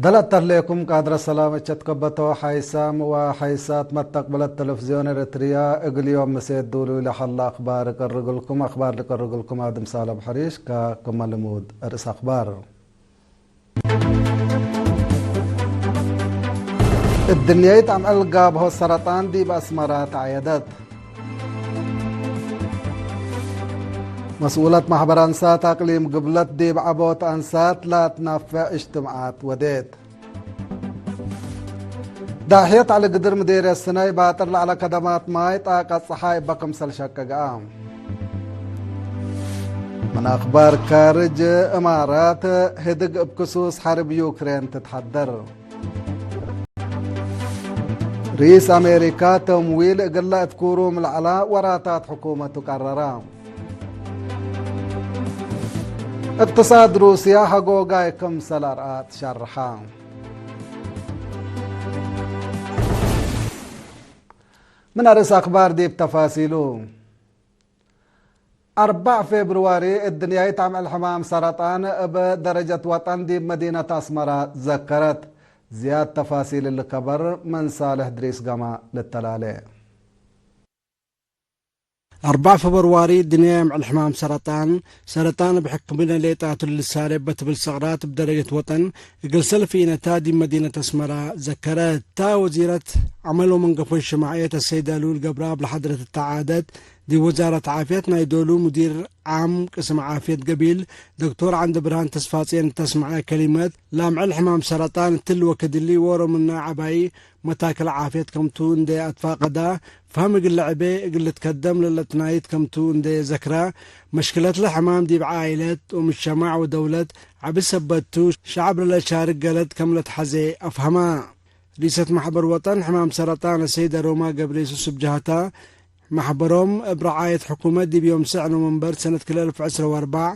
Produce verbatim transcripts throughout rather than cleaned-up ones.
ደለት ተህሌኩም ቃድረ ሰላም እቸት ከበቶ ሓይሳም ወሓይሳት መተቅብለት ተለፍዝዮን ኤረትርያ፣ እግል ዮም ምሴት ዱሉ ለሀላ አክባር እቀርግልኩም። አክባር ልቀርግልኩም አድም ሳለም ሐሪሽ። ከክመ ልሙድ ርእስ አክባር። እድንያይት አምዕል ጋብሆ ሰረጣን ዲብ አስመራ ተዐየደት። መስኡለት ማሕበር አንሳት አቅሊም ግብለት ዲብ ዐቦት አንሳት ለአትናፈዕ እጅትምዓት ወዴት። ዳሕየት ዐሊ ግድር ምዴርየት ስነይ ባጥር ለዐለ ከደማት ማይ ጣቀት ጸሓይ እበ ክምሰል ሸቀ ገአ። ምን አክባር ካርጅ፣ እማራት ህድግ እብ ክሱስ ሐርብ ዩክሬን ትትሐደር። ርኢስ አሜሪካ ተምዊል እግለ እትኩሩም ለዐላ ወራታት ሕኩመቱ ቀረራ። እቅትሳድ ሩስያ ሐጎጋይ ክምሰል አርአት ሸርሐ። ምን አርእስ አክባር ዲብ ተፋሲሉ። አርበዕ ፌብርዋሪ እድንያይት አምዕል ሕማም ሰረጣን እብ ደረጀት ወጠን ዲብ መዲነት አስመራ ዘከረት። ዝያድ ተፋሲል እሊ ከበር ምን ሳልሕ ድሪስ ገማ ልተላሌ። አርበዕ ፌብርዋሪ እድንያይ አምዕል ሕማም ሰረጣን፣ ሰረጣን እብ ሕክምነ ሌጣ ቱ ልሳሌ እበ ትብል ሰቅራት እብ ደረጀት ወጠን እግል ሰልፍ ኢነታ ዲብ መዲነት አስመራ ዘከረት። እታ ወዚረት ዐመል ወመንገፎ እጅትማዕየት አሰይደ ሉል ገብረአብ ለሐድረት እተ ዓደት፣ ዲብ ወዛረት ዓፍየት ናይ ዶሉ ሙዲር ዓም ቅስም ዓፍየት ገቢል ዶክቶር ዐንደብርሃን ተስፋጼን እተ አስመዐ ከሊመት፣ ለአምዕል ሕማም ሰረጣን እትሊ ወክድ እሊ ዎሮ ምነ ዐባይ መታክል ዓፍየት ከምቱ እንዴ አትፋቀዳ፣ ፈሀም እግል ለዐቤ እግል ልትከደም ለለትናይት ከምቱ እንዴ ዘክራ፣ መሽክለትለ ሕማም ዲብ ዓኢለት ወምጅተማዕ ወደውለት ዐቢ ሰበት ቱ፣ ሸዐብ ለለሻርክ ገለድ ከም ለትሐዜ አፍሀማ። ሪሰት መሕበር ወጠን ሕማም ሰረጣን አሰይደ ሮማ ገብረየሱስ እብ ጀሀታ፣ መሕበሮም እብ ረዓየት ሕኩመት ዲብ ዮም ሰዕ ኖመምበር ሰነት ክልኤ አልፍ ዕስረ ወአርበዕ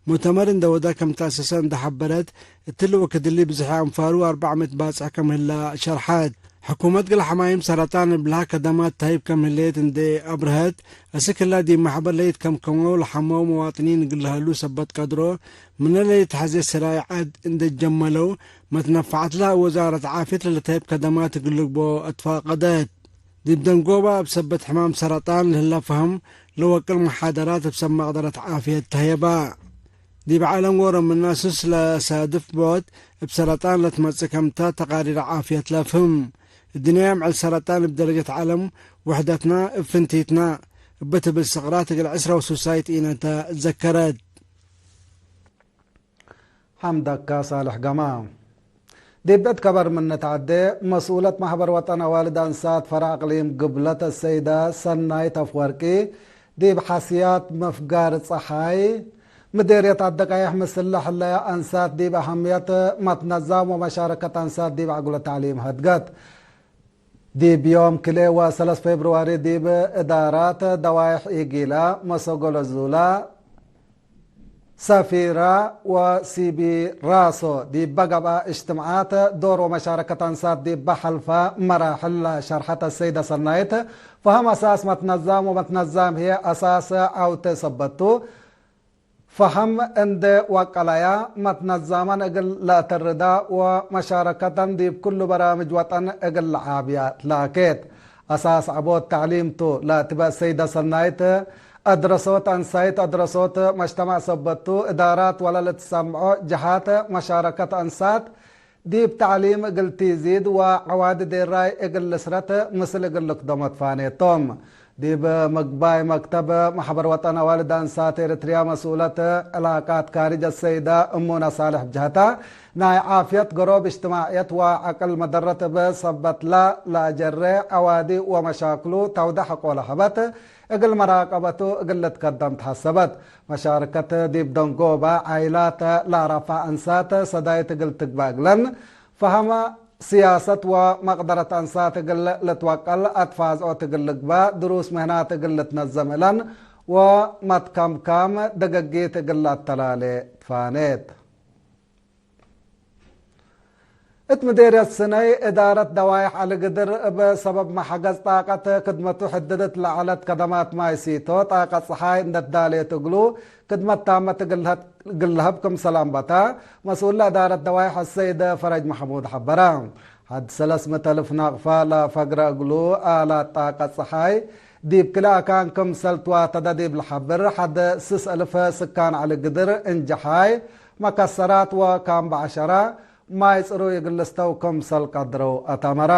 ሙእተመር እንደ ወዳ ከም ተአሰሰ እንደ ሐበረት፣ እትሊ ወክድ እሊ ብዝሐ አንፋሩ አርበዕ ምእት ባጽሕ ከም ህላ ሸርሐት። ሕኩመት እግል ሐማይም ሰረጣን እብልሃ ከደማት ተህይብ ከም ህሌት እንዴ አብርሀት፣ አስክ ህላ ዲብ መሕበር ለይትከምከመው ለሐመው መዋጥኒን እግል ለሀሉ ሰበት ቀድሮ፣ ምነ ለይትሐዜ ስራይ ዐድ እንዴ ጀመለው፣ መትነፈዐትለ ወዛረት ዓፍየት ለልትሀይብ ከደማት እግል ልግቦ አትፋቀደት። ዲብ ደንጎባ እብ ሰበት ሕማም ሰረጣን ለህለ ፈህም ለወቅል መሓደራት እብ ሰብ መቅደረት ዓፍየት ተህየባ። ዲብ ዐለም ዎሮ ምና ሱስ ለሳድፍ ቦት እብ ሰረጣን ለትመጽእ ከምታ ተቃሪር ዓፍየት ለፍህም። እድንያም ዐል ሰረጣን እብ ደረጀት ዐለም ውሕደትና እብ ፍንቲትና እብ ትብል ሰቅራት እግል ዕስራ ወሱሳይት ኢነተ ዘከረት። ሐምደካ ሳልሕ ገማ። ዲብ እት ከበር ምን ንትዐዴ፣ መስኡለት መሕበር ወጠን አዋልድ አንሳት ፈረዕ አቅሊም ግብለት አሰይደ ሰናይት አፍወርቂ፣ ዲብ ሐስያት ምፍጋር ጸሓይ፣ ምዴርየት አደቃይሕ ምስል ለሕለየ አንሳት ዲብ አሀምየት መትነዛም ወመሻረከት አንሳት ዲብ ዐግሎ ተዕሊም ሀድገት። ዲብ ዮም ክልኤ ወሰለስ ፌብርዋሪ ዲብ እዳራት ደዋይሕ ኢጊላ፣ መሰጎለ ዙላ፣ ሰፊራ ወሲቢ ራሶ ዲበ ገብአ እጅትምዓት ዶር ወመሻረከት አንሳት ዲበ ሐልፈ መራሕል ለሸርሐት አሰይደ ሰናይት፣ ፈሀም አሳስ መትነዛም ወመትነዛም ህዬ አሳስ ዐውቴ ሰበት ቱ። ፈሀም እንዴ ወቀለያ፣ መትነዛመን እግል ለአተርዳ ወመሻረከተን ዲብ ኩሉ በራምጅ ወጠን እግል ለዓብያ ትላኬት። አሳስ ዐቦት ተዕሊም ቱ ለትበ ሰይደ ሰናይት፣ አድረሶት አንሳይት አድረሶት መጅተማዕ ሰበት ቱ፣ እዳራት ወለ ልትሰምዖ ጀሃት መሻረከት አንሳት፣ ዲብ ተዕሊም እግል ቲዚድ ወዐዋዲ ዴራይ እግል ልስረት ምስል እግል ልክደሞ ትፋኔቶም። ዲብ ምግባይ መክተብ መሕበር ወጠን አዋልድ አንሳት ኤረትርያ መስኡለት ዕላቃት ካርጅ አሰይደ እሙነ ሳልሕ ብጀህታ፣ ናይ ዓፍየት ገሮብ እጅትማዕየት ወዐቅል መደረት እብ ሰበትለ ለአጀሬ ዐዋዲ ወመሻክሉ ተውደ ሐቆ ለሀበት፣ እግል መራቀበቱ እግል ልትከደም ተሐሰበት። መሻርከት ዲብ ደንጎበ ዓይላት ለአረፋ አንሳት ሰዳይት እግል ትግበእ እግለን ፈሀመ፣ ስያሰት ወመቅደረት አንሳት እግል ልትወቀል አትፋዝኦት እግል ልግበእ፣ ድሩስ ምህናት እግል ልትነዘም እለን ወመትከምካም ደገጊት እግል ለአተላሌ ትፋኔት። እት ምዴርየት ስነይ እዳረት ደዋይሕ ዐሊ ግድር እብ ሰበብ መሐገዝ ጣቀት ክድመቱ ሕድድት ለዐለት ከደማት ማይ ሲቶ ጣቀት ጸሓይ እንዴ ትዳሌት እግሉ ክድመት ታመት እግል ለሀብ ክምሰል አንበተ መስኡል ለእዳረት ደዋይሕ አሰይድ ፈረጅ መሐሙድ ሐበረ። ሐድ ሰለስ ምእት አልፍ ናቅፋ ለፈግረ እግሉ አላት ጣቀት ጸሓይ ዲብ ክልኤ አካን ክምሰል ትዋተደ ዲብ ለሐብር፣ ሐድ ስስ አልፍ ስካን ዐሊ ግድር እንጀሓይ፣ መከሰራት ወካምብ ዐሸረ ማይ ጽሩይ እግል ልስተው ክምሰል ቀድረው አታመረ።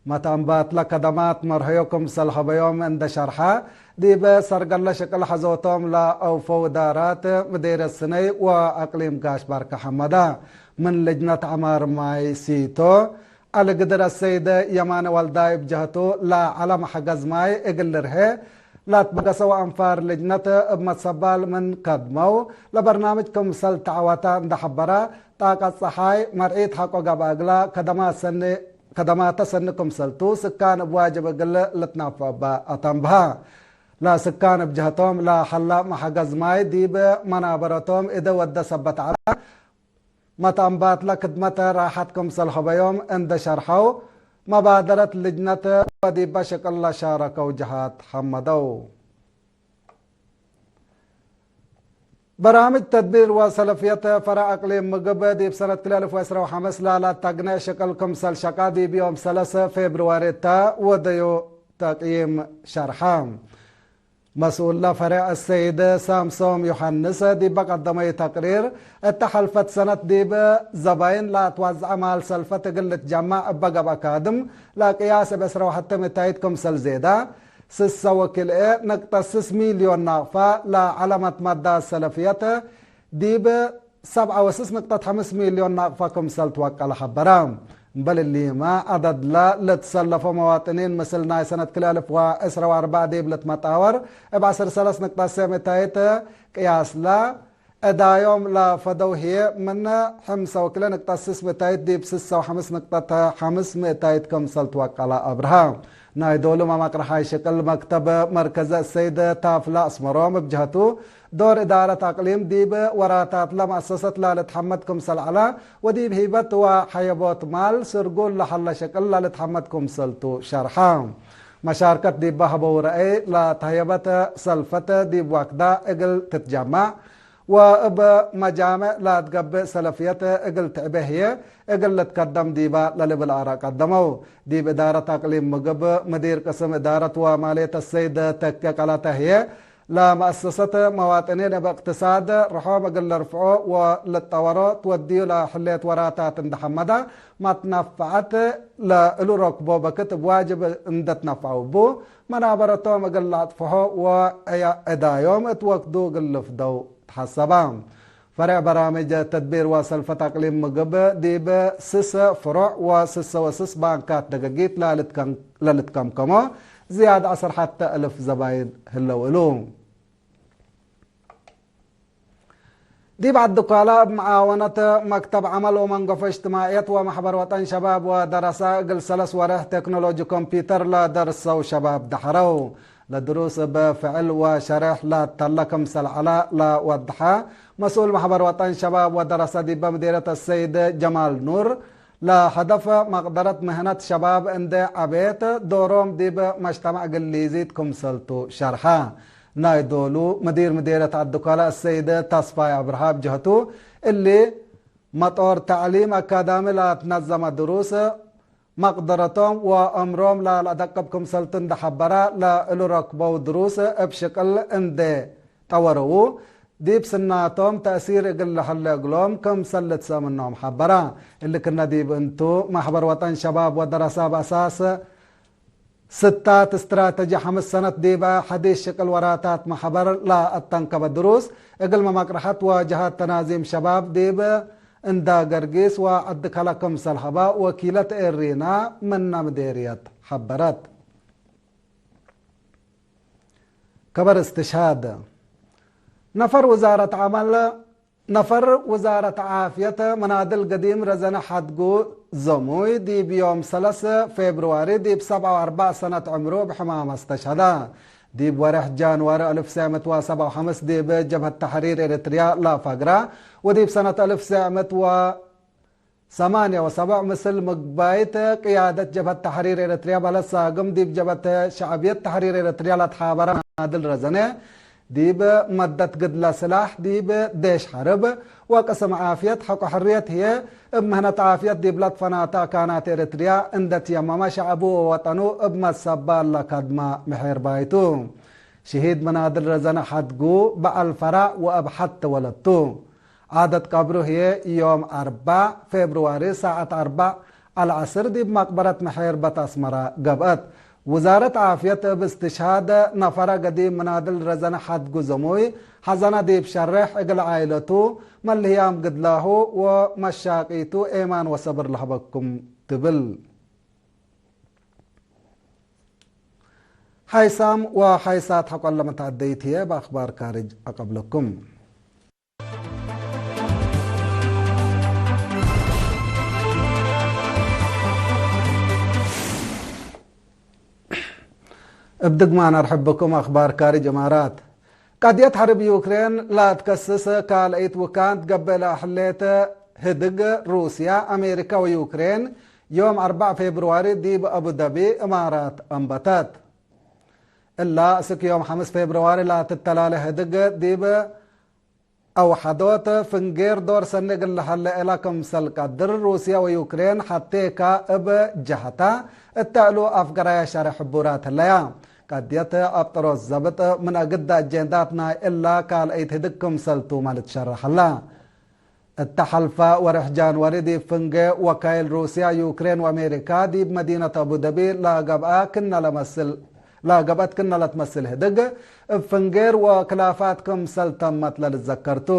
መትአንባትለ ከደማት መርሀዮ ክምሰል ሀበዮም እንዴ ሸርሐ፣ ዲብ ሰርገለ ሽቅል ሐዞቶም ለአውፈው እዳራት ምዴርየት ስነይ ወአቅሊም ጋሽ ባርከ ሐመደ፣ ምን ልጅነት ዐማር ማይ ሲቶ ዐሊ ግድር አሰይድ የማነ ወልዳይ እብ ጀህቱ፣ ለዐለ መሐገዝ ማይ እግል ልርሄ ለትበገሰው አንፋር ልጅነት እብ መትሰባል ምን ከድመው፣ ለበርናምጅ ክምሰል ተዐወተ እንዴ ሐበረ፣ ጣቀት ጸሓይ መርዒት ሐቆ ገብአ እግለ ከደማት ሰኒ፣ ከደማተ ሰኒ ክምሰልቱ፣ ስካን እብ ዋጅብ እግል ልትናፈዕ እበ አተንብሀ። ለስካን እብ ጀህቶም ለሀለ መሐገዝ ማይ ዲብ መናበረቶም እደ ወደ ሰበት ዐለ። መትአንባትለ ክድመት ራሐት ክምሰል ሀበዮም እንዴ ሸርሐው፣ መባደረት ልጅነት ወዲበ ሽቅል ለሻረከው ጀሃት ሐመደው። በራምጅ ተድቢር ወሰለፍየት ፈረዕ አቅሊም ምግብ ዲብ ሰነት ክልኤ አልፍ ወዕስራ ወሐምስ ላላት ተግነ ሽቅል ክምሰል ሸቃ ዲብ ዮም ሰለስ ፌብርዋሪ እተ ወደዩ ተቅይም ሸርሐ። መስኡለ ፈሬዕ አሰይድ ሳምሶም ዮሐንስ ዲበ ቀደመዩ ተቅሪር፣ እተ ሐልፈት ሰነት ዲብ ዘባይን ለአትዋዝዐ ማል ሰልፈት እግል ልትጀመዕ እበ ገብአ ካድም ለቅያስ እብ ዕስራ ወሐቴ ምእታይት ክምሰል ዜዳ፣ ስሰ ወክልኤ ነቅጠ ስስ ሚልዮን ናቅፋ ለዐለ መትመዳት ሰለፍየት ዲብ ሰብዐ ወስስ ንቅጠት ሐምስ ሚልዮን ናቅፋ ክምሰል ትወቀለ ሐበረ። እምበል እሊመ፣ ዐደድለ ልትሰለፎ መዋጥኒን ምስል ናይ ሰነት ክልኤ አልፍ ወዕስራ ወአርበዕ ዲብ ልትመጣወር፣ እብ ዐስር ሰለስ ንቅጠት ሴ ምእታይት ቅያስለ፣ እዳዮም ለፈደው ህዬ፣ ምን ሐምሰ ወክልኤ ንቅጠት ስስ ምእታይት ዲብ ስሰ ወሐምስ ንቅጠት ሐምስ ምእታይት ክምሰል ትወቀለ አብርሀ። ናይ ዶሉ መመቅረሓይ ሽቅል መክተብ መርከዘ እሰይድ ታፍለ አስመሮም እብ ጀህቱ፣ ዶር እዳረት አቅሊም ዲብ ወራታትለ መአሰሰት ለልትሐመድ ክምሰል ዐለ፣ ወዲብ ሂበት ወሐየቦት ማል ስርጉል ለሀለ ሽቅል ለልትሐመድ ክምሰልቱ ሸርሐ። መሻርከት ዲበ ሀበው ረአይ ለተህየበት ሰልፈት ዲብ ወክዳ እግል ትትጀመዕ ወእብ መጃምዕ ለትገብእ ሰለፍየት እግል ትዕቤ ህዬ እግል ልትከደም ዲበ ለልብል አራእ ቀደመው። ዲብ እዳረት አቅሊም ምግብ፣ ምዲር ቅስም እዳረት ወማልየት አሰይድ ተኬ ቀለተ ህዬ፣ ለመአሰሰት መዋጥኒን እብ እቅትሳድ ርሖም እግል ልርፍዖ ወልጠወሮ ትወድዩ ለህሌት ወራታት እንዴ ሐመደ፣ መትነፈዐት ለእሉ ረክቦ በክት እብ ዋጅብ እንዴ ትነፈዐው እቡ፣ መናበረቶም እግል ለአጥፍሖ ወዕዳዮም እት ወክዱ እግል ልፍደው ተሐሰበ። ፈሬዕ በራምጅ ተድቢር ወሰልፈት አቅሊም ምግብ ዲብ ስሰ ፍሮዕ ወስሰ ወስስ ባንካት ደገጊት ለልትከም-፣ ለልትከምከሞ ዝያድ ዐስር ሐተ እልፍ ዘባይን ህለው እሉ። ዲብ ዐድ ድኳላ እብ መዓወነት መክተብ ዐመል ወመንገፎ እጅትማዕየት ወመሕበር ወጠን ሸባብ ወደረሰ እግል ሰለስ ወሬሕ ቴክኖሎጂ ኮምፒውተር ለደርሰው ሸባብ ደሐረው። ለድሩስ እብ ፍዕል ወሸሬሕ ለተለ ክምሰል ዐለ ለወድሐ መስኡል መሕበር ወጠን ሸባብ ወደረሰ ዲበ ምዲርየት አሰይድ ጀማል ኑር፣ ለሀደፍ መቅደረት ምህነት ሸባብ እንዴ ዐቤት፣ ዶሮም ዲብ መጅተመዕ እግል ሊዚድ ክምሰልቱ ሸርሐ። ናይ ዶሉ ምዲር ምዲርየት ዐድ ድኳላ አሰይድ ተስፋይ አብርሃ እብ ጀህቱ፣ እሊ መጦር ተዕሊም አካዳሚ ለአትነዘመ ድሩስ፣ መቅደረቶም ወእምሮም ለለአደቅብ ክምሰልቱ እንዴ ሐበረ፣ ለእሉ ረክበው ድሩስ እብ ሽቅል እንዴ ጠወረዉ፣ ዲብ ስናቶም ተእሲር እግል ለሀለ እግሎም ክምሰል ልትሰእ ምኖም ሐበረ። እሊ ክነ ዲብ እንቱ፣ መሕበር ወጠን ሸባብ ወደረሰ እብ አሳስ ስታት እስትራተጂ ሐምስ ሰነት ዲበ ሐዲስ ሽቅል ወራታት መሕበር ለአተንከበ ድሩስ፣ እግል መመቅረሐት ወጀሃት ተናዚም ሸባብ ዲብ እንዳ ገርጊስ ወዐድ ከለ ክምሰል ሀበ ወኪለት ኤሪና ምነ ምዴርየት ሐበረት። ከበር እስትሽሃድ። ነፈር ውዛረት ዐመል፣ ነፈር ውዛረት ዓፍየት መናድል ገዲም ረዘነ ሐድጉ ዘሙይ ዲብ ዮም ሰለስ ፌብርዋሪ ዲብ ሰብዓ ወአርበዕ ሰነት ዕምሩ እብ ሕማም አስተሽሀደ። ዲብ ወሬሕ ጃንዋሪ አልፍ ትሰዕ ምእት ወሰብዓ ወሐምስ ዲብ ጀብሀት ተሕሪር ኤረትርያ ለፈግረ ወዲብ ሰነት አልፍ ትሰዕ ምእት ወ ሰማንያ ወሰብዕ ምስል ምግባይት ቅያደት ጀብሀት ተሕሪር ኤረትርያ በለስ ሳግም ዲብ ጀብሀት ሸዕብየት ተሕሪር ኤረትርያ ለትሓበረ መናድል ረዘነ፣ ዲብ መደት ግድለ ስላሕ ዲብ ዴሽ ሐርብ ወቅስም ዓፍየት ሐቆ ሕርየት ህዬ፣ እብ ምህነት ዓፍየት ዲብ ለትፈናተ አካናት ኤረትርያ እንደ ትየመመ ሸዐቡ ወወጠኑ እብ መሰባል ለከድመ ምሔርባይ ቱ። ሽሂድ መናድል ረዘነ ሐድጉ በዐል ፈራዕ ወእብ ሐት ተወለድ ቱ። ዓደት ቀብሩ ህዬ ዮም አርበዕ ፌብርዋሪ ሳዐት አርበዕ አልዐስር ዲብ መቅበረት መሔርበት አስመረ ገብአት። ውዛረት ዓፍየት እብ እስትሽሃድ ነፈረ ገዲም ምናድል ረዘነ ሐድጉ ዘሙይ ሐዘነ ዲብ ሸሬሕ እግል ዓኢለቱ መልህያም ግድላሁ ወመሻቂቱ ኤማን ወሰብር ለሀበኩም ትብል። ሓይሳም ወሓይሳት ሐቆለ መተዐደይት ህዬ በአክባር ካርጅ አቀብለኩም። እብ ድግማን አርሕብኩም አክባር ካርጅ እማራት። ቀድየት ሐርብ ዩክሬን ለአትከስስ ካልአይት ውካንት ገብእ ለአሕሌት ህድግ ሩስያ፣ አሜሪካ ወዩክሬን ዮም አርበዕ ፌብርዋሪ ዲብ አቡደቢ እማራት አንበተት። እላ እስክ ዮም ሐምስ ፌብርዋሪ ለአትተላለ ህድግ ዲብ አውሐዶት ፍንጌር ዶር ሰኒ እግል ለሀለ እላ ክምሰል ቀድር፣ ሩስያ ወዩክሬን ሐቴካ እብ ጀሀታ እተ እሉ አፍገራያ ሸረ ሕቡራት ህለያ። ቀድየት አብጠሮስ ዘብጥ ምን አግደ አጄንዳት ናይ እላ ካልአይት ህድግ ክምሰል ቱመ ልትሸረሕ ሀላ። እተ ሐልፈ ወርሕ ጃንዋሪ ዲብ ፍንጌ ወካይል ሩስያ፣ ዩክሬን ወአሜሪካ ዲብ መዲነት አቡደቢ ለገብአ ክነ ለመስል ለገብአት ክነ ለትመስል ህድግ፣ እብ ፍንጌር ወክላፋት ክምሰል ተመት ለልትዘከር ቱ።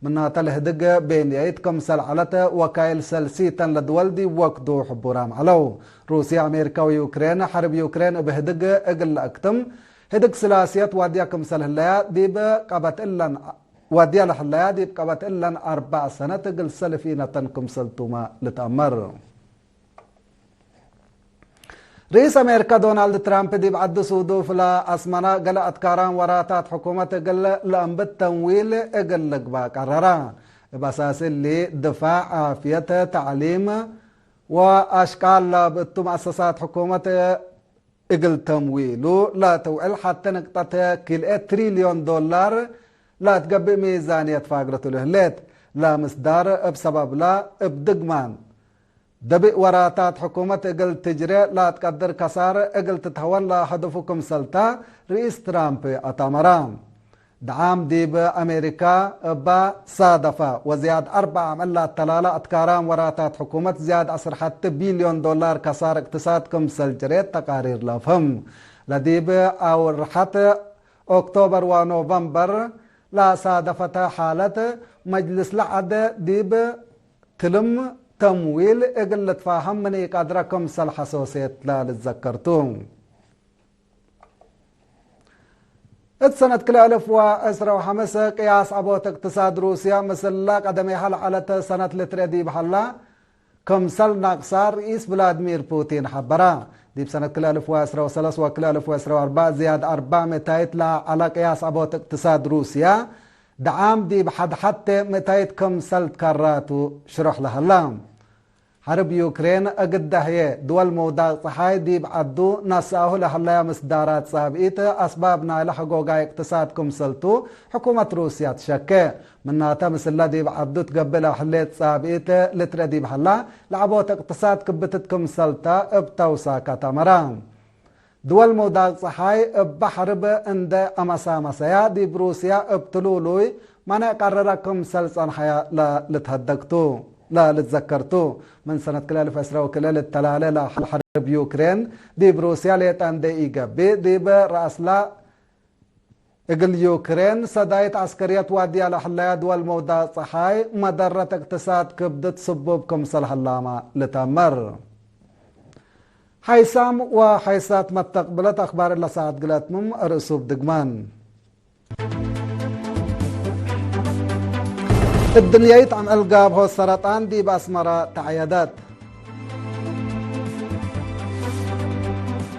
ምናተ ለህድግ ቤንየይት ክምሰል ዐለት ወካይል ሰልሲተን ለድወል ዲብ ወክዱ ሕቡራም ዐለው። ሩስየ፣ አሜሪካ ወዩክሬን፣ ሐርብ ዩክሬን እብ ህድግ እግል ለአክትም፣ ህድግ ስላስየት ዋድያ ክምሰል ህለያ ዲብ ቀበት እለን፣ ዋድያ ለህለያ ዲብ ቀበት እለን አርበዕ ሰነት እግል ሰልፍ ኢነተን ክምሰል ቱመ ልትአመር። ርኢስ አሜሪካ ዶናልድ ትራምፕ ዲብ ዐዲ ሱዱፍ ለአስመረ ገሌ አትካራም ወራታት ሕኩመት እግል ለአንብት ተምዊል እግል ልግባእ ቀረረ። እብ አሳስ እሊ፣ ድፋዕ፣ ዓፍየት፣ ተዕሊም ወአሽቃል ላብእቱ መአሰሳት ሕኩመት እግል ተምዊሉ ለትውዕል ሐቴ ንቅጠት ክልኤ ትሪልዮን ዶላር ለአትገብእ ሚዛንየት ፋግረት እሉ ህሌት። ለምስዳር እብ ሰበብላ እብ ድግማን ደቢእ ወራታት ሕኩመት እግል ትጅሬ ለአትቀድር ከሳር እግል ትትሀወን ለሀደፉ ክምሰልታ ርኢስ ትራምፕ አታመራ። ደዓም ዲብ አሜሪካ እባ ሳደፈ ወዝያድ አርበዕ አምዕል ለአተላለ አትካራም ወራታት ሕኩመት ዝያድ ዐስር ሐቲ ቢልዮን ዶላር ከሳር እቅትሳድ ክምሰል ጅሬት ተቃሪር ለአፍህም። ለዲብ አውርሐት ኦክቶበር ወኖቨምበር ለሳደፈተ ሓለት፣ መጅልስ ለዐድ ዲብ ትልም ተምዊል እግል ልትፋሀም ምን ኢቀድረ ክምሰል ሐሶሴት ለልትዘከር ቱ። እት ሰነት ክልኤ አልፍ ወዕስረ ወሐምስ ቅያስ ዐቦት እቅትሳድ ሩስያ ምስላ ቀደሜሃ ለዐለት ሰነት ልትርኤ ዲብ ሀላ፣ ክምሰል ናቅሳ ርኢስ ቭላድሚር ፑቲን ሐበረ። ዲብ ሰነት ክልኤ አልፍ ወዕስረ ወሰለስ ወክልኤ አልፍ ወዕስረ ወአርበዕ ዝያድ አርበዕ ምእታይት ለዐለ ቅያስ ዐቦት እቅትሳድ ሩስያ፣ ደዓም ዲብ ሐድ ሐቴ ምእታይት ክምሰል ትከራ ቱ ሽሩሕ ለሀላ። ሐርብ ዩክሬን እግል ደህየ፣ ድወል ምውዳቅ ጸሓይ ዲብ ዐዱ ነስአሁ ለሀለያ ምስዳራት ጻብኢት፣ አስባብ ናይለ ሐጎጋይ እቅትሳድ ክምሰል ቱ ሕኩመት ሩስያ ትሸኬ። ምናተ፣ ምስለ ዲብ ዐዱ ትገብእ ለህሌት ጻብኢት ልትርኤ ዲብ ሀላ፣ ለዐቦት እቅትሳድ ክብትት ክምሰልተ እብ ተውሳከ ተአመረ። ድወል ምውዳቅ ጸሓይ እበ ሐርብ እንደ አመሳመሰያ፣ ዲብ ሩስያ እብ ትሉሉይ መነ ቀረረ ክምሰል ጸንሐያ ለልትሀደግ ቱ፣ ለልትዘከር ቱ። ምን ሰነት ክልኤ አልፍ ዕስረ ወክልኤ ልተላሌ ለሐርብ ዩክሬን፣ ዲብ ሩስያ ሌጠ እንዴ ኢገብእ፣ ዲብ ረአስላ እግል ዩክሬን ሰዳይት ዐስከርየት ዋድያ ለህለያ ድወል መውዳቅ ጸሓይ፣ መደረት እቅትሳድ ክብድት ስቡብ ክምሰል ሀላመ ልተአመር። ሓይሳም ወሓይሳት መተቅብለት አክባር እለ ሰዓት ግለት ምም ርእሱብ ድግማን። እድንያይት አምዕል ጋብሆ ሰረጣን ዲብ አስመረ ተዐየደት።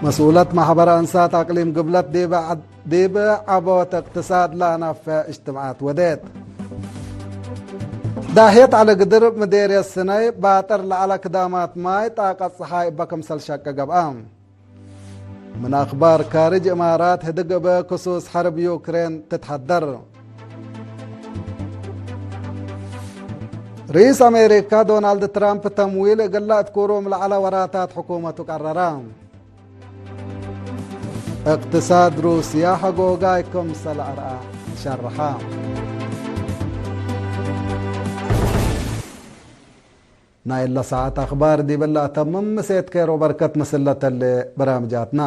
መስኡለት ማሕበር አንሳት አቅሊም ግብለት ዲብ ዐድ ዲብ ዐቦት እቅትሳድ ለአነፍዕ እጅትምዓት ወዴት። ዳህየት ዐለ ግድር ምዴርየት ስነይ ባጥር ለዐለ ክዳማት ማይ ጣቀት ጸሓይ እበ ክምሰል ሸቄ ገብአ። ምን አክባር ካርጅ፣ እማራት ህድግ እበ ክሱስ ሐርብ ዩክሬን ትትሐደር። ርኢስ አሜሪካ ዶናልድ ትራምፕ ተምዊል እግል ለአትኩሩም ለዐለ ወራታት ሕኩመቱ ቀረረ። እቅትሳድ ሩስያ ሐጎጋይ ክምሰል አርአ ሸርሐ። ናይለ ሰዓት አክባር ዲብለ አተምም፣ ምሴት ኬር ወበርከት ምስል ለተሌ በራምጃትና።